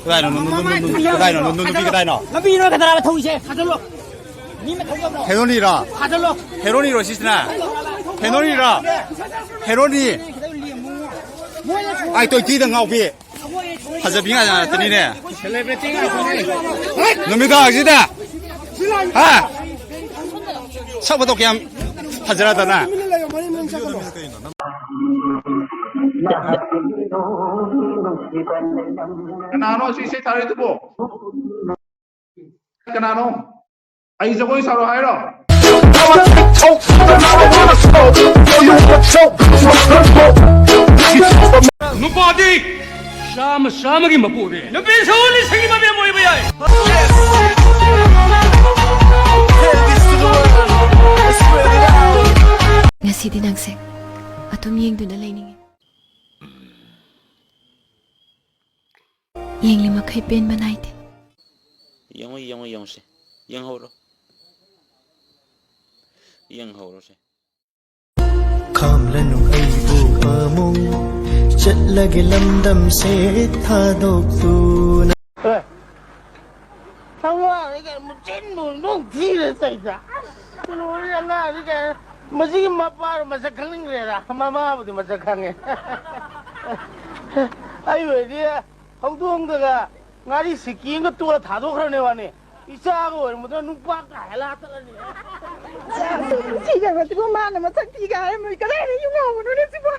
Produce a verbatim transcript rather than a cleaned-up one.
ꯀꯗꯥꯏꯅꯣ? ꯅꯨ-, ꯅꯨ-, ꯅꯨ-, ꯅꯨ-, ꯅꯨ-, ꯀꯗꯥꯏꯅꯣ? ꯅꯨ-, ꯅꯨ-, ꯅꯨꯄꯤ ꯀꯗꯥꯏꯅꯣ? ꯂꯝꯕꯤ ꯅꯣꯏ ꯀꯗꯥꯏ ꯊꯧꯏꯁꯦ? ꯊꯥꯖꯜꯂꯣ꯫ ꯃꯤ ꯑꯃ ꯊꯧꯖꯕ꯭ꯔꯣ? ꯍꯦꯔꯣꯅꯤꯔꯣ? ꯊꯥꯖꯜꯂꯣ꯫ ꯍꯦꯔꯣꯅꯤꯔꯣ ꯁꯤꯁꯤꯅ? ꯍꯦꯔꯣꯅꯤꯔꯣ? ꯍꯦꯔꯣꯅꯤ꯫ ꯃꯣꯏꯅ ꯑꯥꯏ ꯇ꯭ꯋꯦꯟꯇꯤꯗ ꯉꯥꯎꯕꯤ꯫ ꯐꯖꯕꯤ ꯉꯥꯛꯇꯅꯤꯅꯦ꯫ ꯅꯨꯃꯤꯗꯥꯡꯁꯤꯗ꯫ ꯍꯥ? ꯁꯛ ꯃꯇꯧ ꯀꯌꯥꯝ ꯐꯖꯔꯗꯅ꯫ ꯀꯅꯥꯅꯣ ꯁꯤ ꯏꯁꯩ ꯊꯥꯔꯤꯗꯨꯕꯣ? ꯀꯅꯥꯅꯣ? ꯑꯩ ꯖꯒꯣꯏ ꯁꯥꯔꯣ ꯍꯥꯏꯔꯣ? ꯅꯨꯄꯥꯗꯤ ꯆꯥꯝꯃ ꯆꯥꯝꯃꯒꯤ ꯃꯄꯨꯅꯦ꯫ ꯅꯨꯄꯤꯁꯨ ꯂꯤꯁꯤꯡꯒꯤ ꯃꯕꯦꯝ ꯑꯣꯏꯕ ꯌꯥꯏ꯫ ꯉꯁꯤꯗꯤ ꯅꯪꯁꯦ ꯑꯗꯨꯝ ꯌꯦꯡꯗꯨꯅ ꯂꯩꯅꯤꯡꯉꯤ꯫ ꯌꯦꯡꯂꯤ ꯃꯈꯩ ꯄꯦꯟꯕ ꯅꯥꯏꯗꯦ꯫ ꯌꯦꯡꯉꯨ, ꯌꯦꯡꯉꯨ, ꯌꯦꯡꯉꯨꯁꯦ꯫ ꯌꯦꯡꯍꯧꯔꯣ꯫ ꯌꯦꯡꯍꯧꯔꯣꯁꯦ꯫ ꯈꯥꯝꯂꯅꯨ ꯑꯩꯕꯨ ꯑꯃꯨꯛ, ꯆꯠꯂꯒꯦ ꯂꯝꯗꯝꯁꯦ ꯊꯥꯗꯣꯛꯇꯨꯅ꯫ ꯑꯦ, ꯊꯣꯡꯒꯥꯟꯗ ꯀꯩꯅꯣ ꯃꯆꯤꯟꯕꯨ ꯅꯣꯡ ꯊꯤꯔ ꯇꯧꯏꯗ꯫ ꯑꯁ, ꯂꯣꯏꯔꯦ ꯑꯉꯥꯡꯁꯤ ꯀꯩꯅꯣ꯫ ꯃꯁꯤꯒꯤ ꯃꯄꯥꯗꯣ ꯃꯁꯛ ꯈꯪꯅꯤꯡꯈ꯭ꯔꯦꯗ꯫ ꯃꯃꯥꯕꯨꯗꯤ ꯃꯁꯛ ꯈꯪꯉꯦ꯫ ꯑꯩ ꯑꯣꯏꯔꯗꯤ ꯍꯧꯗꯣꯡꯗꯒ ꯉꯥꯔꯤ ꯁꯤꯀꯤ ꯑꯃꯒ ꯇꯣꯠꯂ ꯊꯥꯗꯣꯛꯈ꯭ꯔꯅꯦ ꯋꯥꯅꯤ꯫ ꯏꯆꯥꯒ ꯑꯣꯏꯔꯝꯕꯗꯨꯅ ꯅꯨꯄꯥ ꯀꯥ ꯍꯦꯜꯂ ꯍꯥꯠꯇꯠꯂꯅꯤ꯫ ꯁꯤꯖꯕꯁꯤꯕꯨ ꯃꯥꯅ ꯃꯁꯛ ꯊꯤ ꯀꯥꯏ ꯍꯥꯏꯔꯝꯃꯤ꯫ ꯀꯗꯥꯏꯗ ꯌꯨꯝ ꯉꯥꯎꯕꯅꯣꯅꯦ ꯁꯤꯕꯣ?